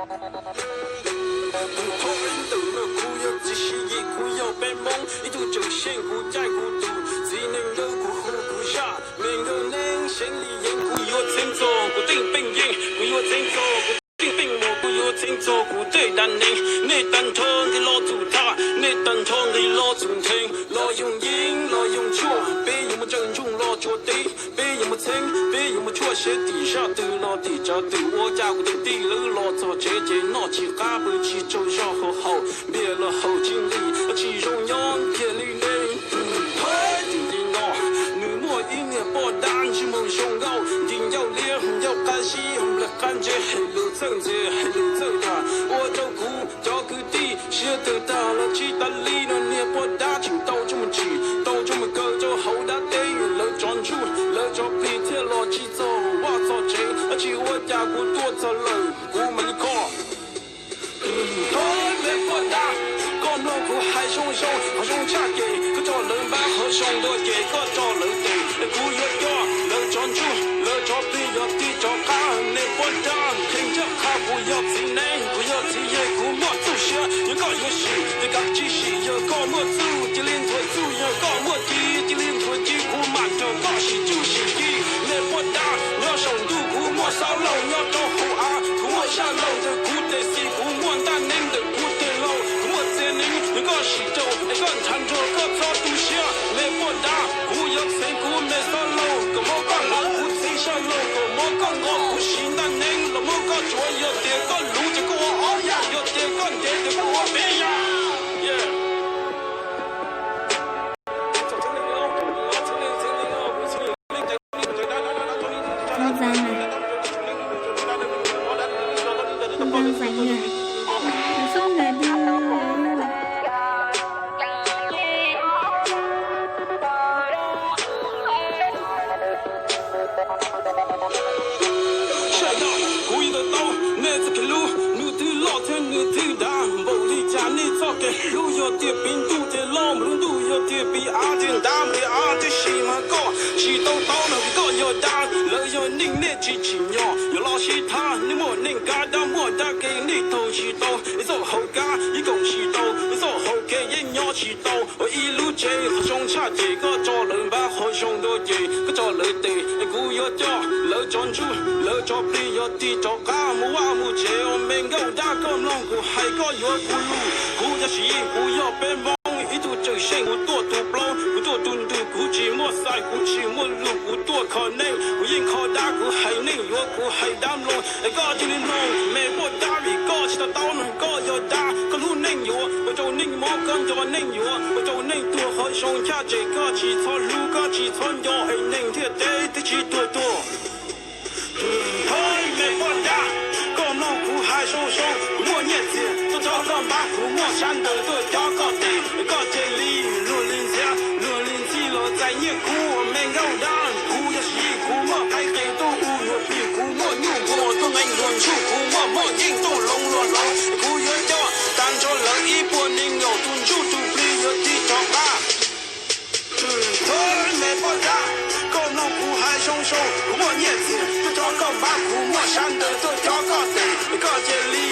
Tus thoob ib ntawm no kuv yog txiv Siv Yis, kuv yog peb Hmoob ib tug tseem xyeej, kuv caij kuv tus txiv neej ntawd kuv hu kuv zaj, me nkauj neeb xeev li yeev, kuv yuav txheeb txog kuv tej peej yeej, kuv yuav txheeb txog kuv tej peej mom, kuv yuav txheeb txog kuv tej dab neeg. Nej tag nrho nqis los txum thaj, nej tag nrho nqis los txum ntxhee, los yoo yeeb los yoo tshuaj, peb yuav mus tsaws ntsoog los tsuas teb, peb yuav mus txheeb, peb yuav mus tshuaj seb tim zaj twg los tim tsav twg, ua cas kuv tus tij lawv los txog tsev ces noj tsis qab pw tsis tsaug zog, haus haus npias los haus tsis nqis, tsis zoo nyob kiag li ne. Tus thoob tim li no, nws muaj ib niag poj dab ntsej muag zoo nkauj, nti ncauj liab ncauj qab zib, nplaig qab ntse, hais lus txawj ntxias hais lus txawj dag, ua rau kuv cov kwv tij siab twb tag los tsis tas li no. Niag poj dab tseem tau tsuj mus tsim, tau tsuj mus kaw rau hauv dab teb, lawv tsov ntsuj lawv tsov plig thiaj los tsis txog vaj txog tsev, tsis ua cas kuv tuaj txog lawm kuv mam li kho. Thoob me poj dab, koj mloog kuv hais zoo zoo, hais zoo tshaj ces koj tso lawv npab, hais zoo dua ces koj tso lawv tes, es kuv yuav coj lawv tsov ntsuj lawv tsov plig, yog tij tsov qab. Me poj dab, qhia ncaj qha kuv yog txiv neeb, kuv yog txiv yawg, kuv muaj txuj siab, yog koj yuav sim ces kav tsij sim, yog koj muaj txuj cia li nthuav txuj, yog koj muaj ci cia li nthuav ci, kuv mam nrog koj sim txuj sim ci. Me poj dab, nyob saum ntuj kuv muaj xab laug, nyob rau hauv av kuv muaj zaj laug, ntawm kuv tes xis kuv muaj ntaj neeb, ntawm kuv tes laug kuv muaj txiv neeb, yog koj sim rau es koj nrhav nrog koj txhob tu siab. Me poj dab, kuv yuav txheeb kuv me xab laug, kom muab koj hlawv kuv txiv zaj laug, kom muab koj nqos kuv siv ntaj neeb, los muab koj tsuav, yog tias koj luv ces koj ua ob yam, yog tias koj ntev ces koj ua peb yam. Sawv daws, kuv yuav tau taub nej txoj kev hlub, nws twb loj thiab nws twb dav npaum li cas. Nej txoj kev hlub yog tias piv ntuj ces loj npaum lub ntuj, yog tias piv av ces dav npaum av, tiam sis mas koj tsis tau taub no vim koj yog dab, lawv yog neeg nej tsis tsim nyog. Yuav los sib tham nej muaj neej kab dab, muaj dab kev nej taug tsis tau ib txoj hauv kab, yeej koom tsis tau ib txoj hauv kev, yeej nyob tsis tau ua ib lub tsev. Qhov zoo tshaj ces koj tso lawv npab, qhov zoo dua ces koj tso lawv tes. Es kuv yuav coj lawv tsov ntsuj lawv tsov plig, yog tij tsov qab, mus vaj mus tsev. Me nkauj dab, koj mloog kuv hais, koj yuav kuv lus, kuv yog Siv Yis, kuv yog peb Hmoob ib tug tseem xyeej. Kuv tuaj tu plaub, kuv tuaj tu ntws, kuv tsis muaj xais, kuv tsis muaj lus, kuv tuaj kho neej, kuv yeej kho dab. Kuv hais neej yuav, kuv hais dab mloog, es koj cia li mloog me poj dab, vim koj tsis to taub no koj yog dab. Koj hlub neej yuav, ua rau neej mob, koj nco neej yuav, ua rau neej tuag. Qhov zoo tshaj ces koj tsis txhob hlub, koj tsis txhob nco, es neeg thiaj teb twb tsis tuag tuag. Hawj, me poj dab, koj mloog kuv hais zoo zoo, kuv muaj nyiaj txiag tuaj rau koj npab, kuv muaj sab ntawd tuaj cov koj tes, koj cia li luag li ntxhiab luag li ntxhi los txais nyiaj kuv. Me nkauj dab, kuv yog Siv Yis, kuv muaj qaib qe tuaj hu luag plig, kuv muaj nyuj npua tuaj nqee luag ntsuj, kuv muaj moj yeej tuaj hloov luag hloov. Kuv yuav coj tag nrho lawv ib puas neeg nkaus, tus ntsuj tus plig, yog tij tsov qab. Hawj, me poj dab, koj mloog kuv hais zoo zoo, kuv muaj nyiaj txiag tuaj rau koj npab, kuv muaj sab ntawd tuaj cov koj tes, koj cia li